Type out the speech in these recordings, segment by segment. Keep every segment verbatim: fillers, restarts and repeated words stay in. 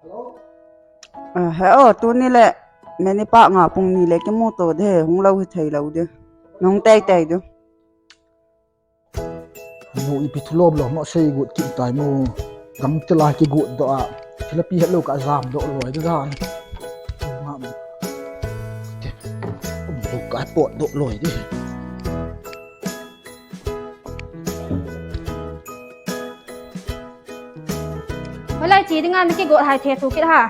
Hello? Ah, he o, tuni le, meni pa nga pung ni le kimuto de, hung lou hi thei lou de. Nung tei tei de. Mu ipi thu lom lom mo sei got kit tai mu. Gam te la kigot doh a. Thil api het lou ka jam doh loi de dan. Mu ka pot doh loi de. Hoilai che dinga na kigot hai the thu kit ha.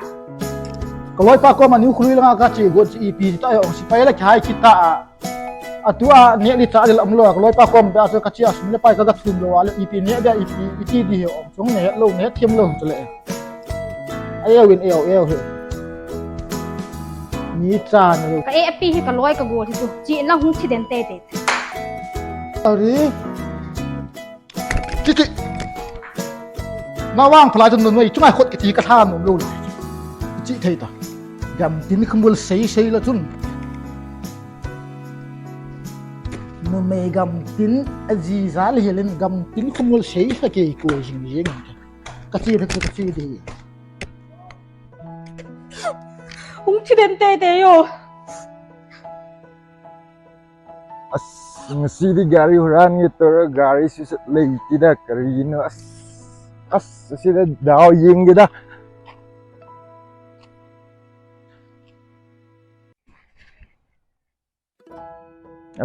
Ka loipa koma niu khului langa ka che got chi ipi ta ong sipai la khai kit ta a. Atua ne li cha le lam lo ka loipa kom da so ka che a sum le pai ka ga thum lo a le ipi ne da ipi iti di he ong chung ne lou ne thiam lou chu le. Ai eu in eu eu he. Ni cha ne. Ka e api hi ka loi ka gol hi chu. Chi in lang hung thi den tei tei. Ari. Kiki. Na vang phalai chun noi chunga khot kiti ka tha nom lou lai. Chi thei ta. Gamtin khumul sei sei la chun. Numei gamtin aji ja le helin gamtin khumul sei sa kei koi jing jing. Ka chi thei ka chi di. Hung thi den tei tei o. As, ngasi di gari huran nge tora gari sisat lei ti da karino. As, as, si da dao yeng ge da.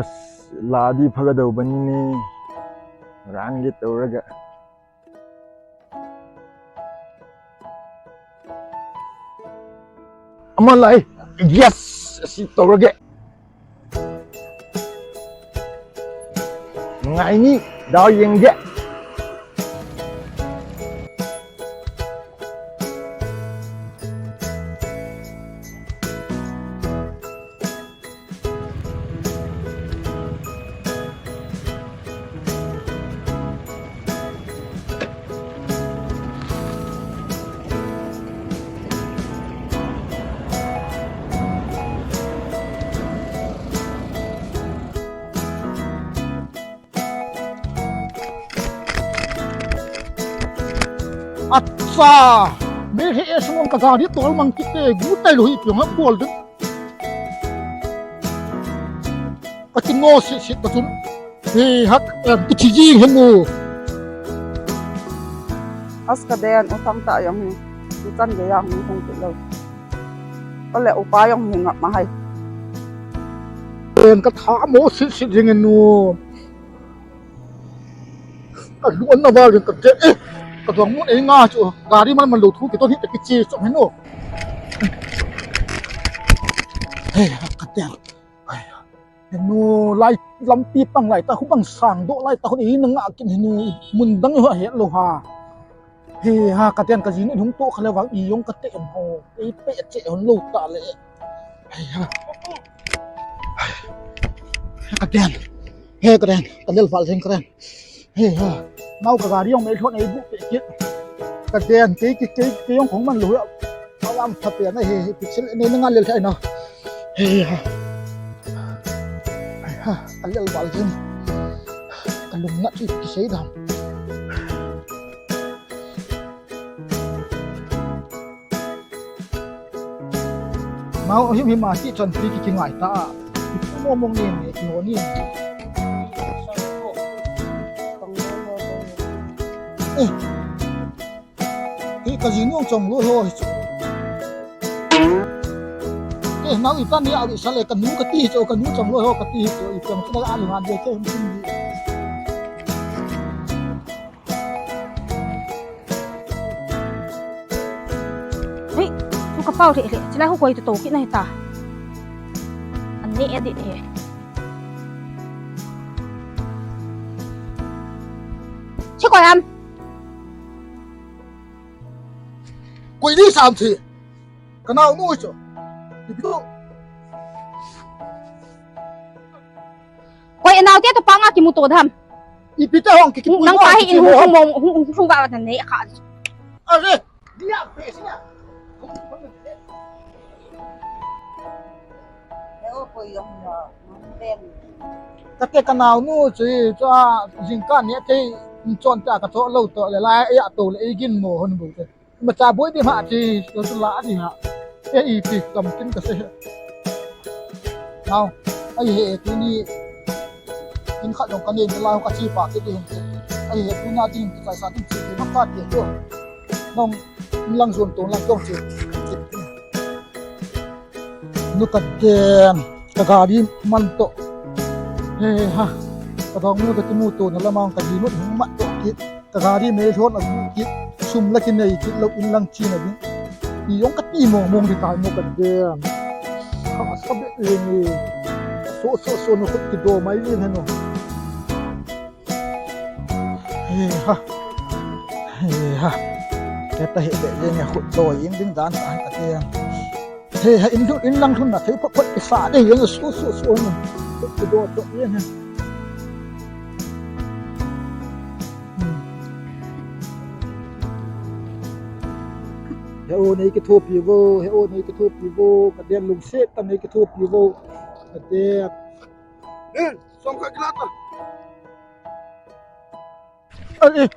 As, la di phaga dau bani ne. Huran nge tora ga. Ama lai. Yes, si tora ge. Ngai ni, dao yeng ge. Acha! Mei he e sumong ka gari tol mang kit te, gu tai lo hi piong a bol de. Ka ti ngo sit sit ta chun. He hak em ti chi jing he mu. As ka den u thang ta yong hi. U chan ge yang hung hung ti lo. Ka le u pa yong hi ngap ma hai. Den ka tha mo sit sit jing nu. Ka lu an na val ka te e. Ka dong mun e nga chu. Gari man man lo thu ki to hi ta ki chi chom he nu. He ka te. Henu lai lampi pang lai ta, hu bang sang doh lai ta, hu in nga kin henu mun dang ho het lo ha. He ha, ka ten ka jin hung to kha le vang i jong ka te em ho. Ei pe che hon lo ta le. He ha. He ka ten. He ka ten. Ka lel val jeng ka ten. He ha. Nau ka gari jong mei lhon ei bu pe kit. Ka den kei kei kei kei jong khong man lo ha. Ka lam pha pe na he he pixel nei na ngal lel thai na. He ha. Ai ha. Ka lel bal jin. Ka lung na chi ki sei dam. Mau him him a ti chon ti ki ki ngai ta. Mo mong ni ni ki ho ni. Eh. Hi ka jinu chong lo ho hi chu. Eh, nau i ta ni a ri sa le ka nu ka ti hi chu, ka nu chong lo ho ka ti hi chu, i chong chu la a lu han de ke hum kum di. Hei, chu ka pau thei thei, chila hu koi to to ki na hi ta. An ne edit he. Chi koi am. Koi ni sam thi. Ka nau nu chu. Ipi tu. Koi nau te to panga kimuto dam. Ipi te hong ki kimu. Nang pa hi in hung hung hung hung va na ne kha. Are. Dia pe sina. Hello. Koi jong na, nang ven. Kate kanaonu chu, chu a jingkah neh thei chon ta kato lou toh le lai, eito le eigin mo hon bu te. Macha boi di ma ti, lo chu la di ha. E ipi kam kin kase. Nao, ahi e tuni. In khat jong kanei lai kache pa ti di. Ahi e tuna ding kachaisa ding ti ma pa ti chu. Nong lang zon to lang tong ti. Nu kaden, ka gari man to. He ha. Ka dong nu kati mu to na lamang ka di nu hung mat to ki. Ka gari mei lhon a bu ki, sum la kinei kit lou in lang china ding. I jong kati mong mong di tai mo kaden. Ka sa be le ni. So, so, so, no khut kido mai le heno. He ha. He ha. Kata he be le ni khut do yin ding dan ta kaden. He ha, in lhun, in lang lhun na thei phot phot kisa de, jeng su, su, su, na. Kido to, jeng ha. Hmm. He o nei kithopi vo, he o nei kithopi vo, kaden lungset tah nei kithopi vo. Kaden. Eh, som khat kila ta. Eh, eh.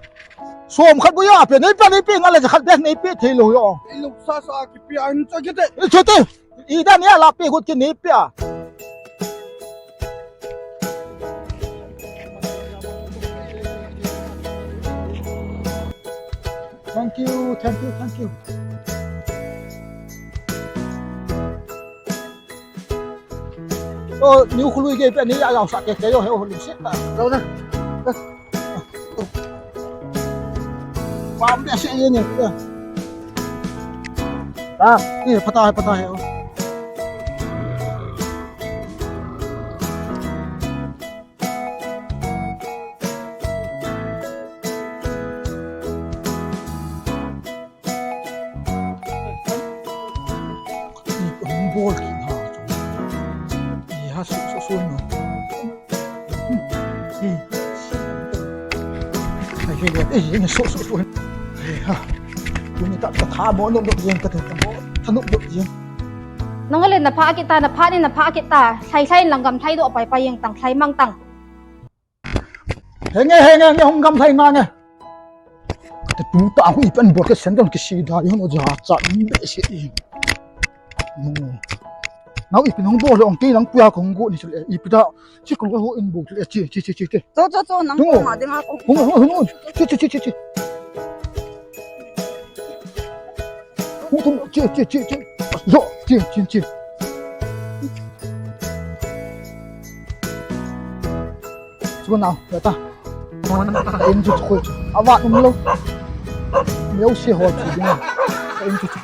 Som khat bu ya pe, nei pe, nei pe, nga le khat be, nei pe thei lou yo. Ei lou sa sa kipe a in cha kite. Eh, chote. I dan ya la pe gut ki nei pe a. Thank you, thank you, thank you. Oh, niu khului ke pe ni a lau sa ke ke yo he o lu se ta. Lo na. Pam de se ye ni. Ta, ni pata hai, pata hai. Hung bol kit ha chu. Hi ha su su su no. Hi. Hai hi le, eh, su su su. Hi ha. Tuni ta ta tha mo no do yen ka ta mo. Tha no do yen. Nang le na pha kit ta, na pha ni na pha kit ta. Lhai lhai lang gam lhai do pai pai jeng tang, lhai mang tang. Henge, henge, henge, hung gam lhai ngange. Kate tu ta hu ipi an bol ke sandal kisi da, ihon o ja cha in be se i. Nau ipi nang bol ong ke nang puya kong go ni chule, ipi da, chi kong go in bol chule, chi, chi, chi, chi, chi. Cho, cho, cho, nang ko ma ding a kong. Hung, hung, hung, hung. Chi, chi, chi, chi, chi. Hung, hung, chi, chi, chi, chi. Yo, chi, chi, chi. Chu nau, ya ta. In chu khoi chu. Awa um lo. Yo si ho chu ding. In chu chu.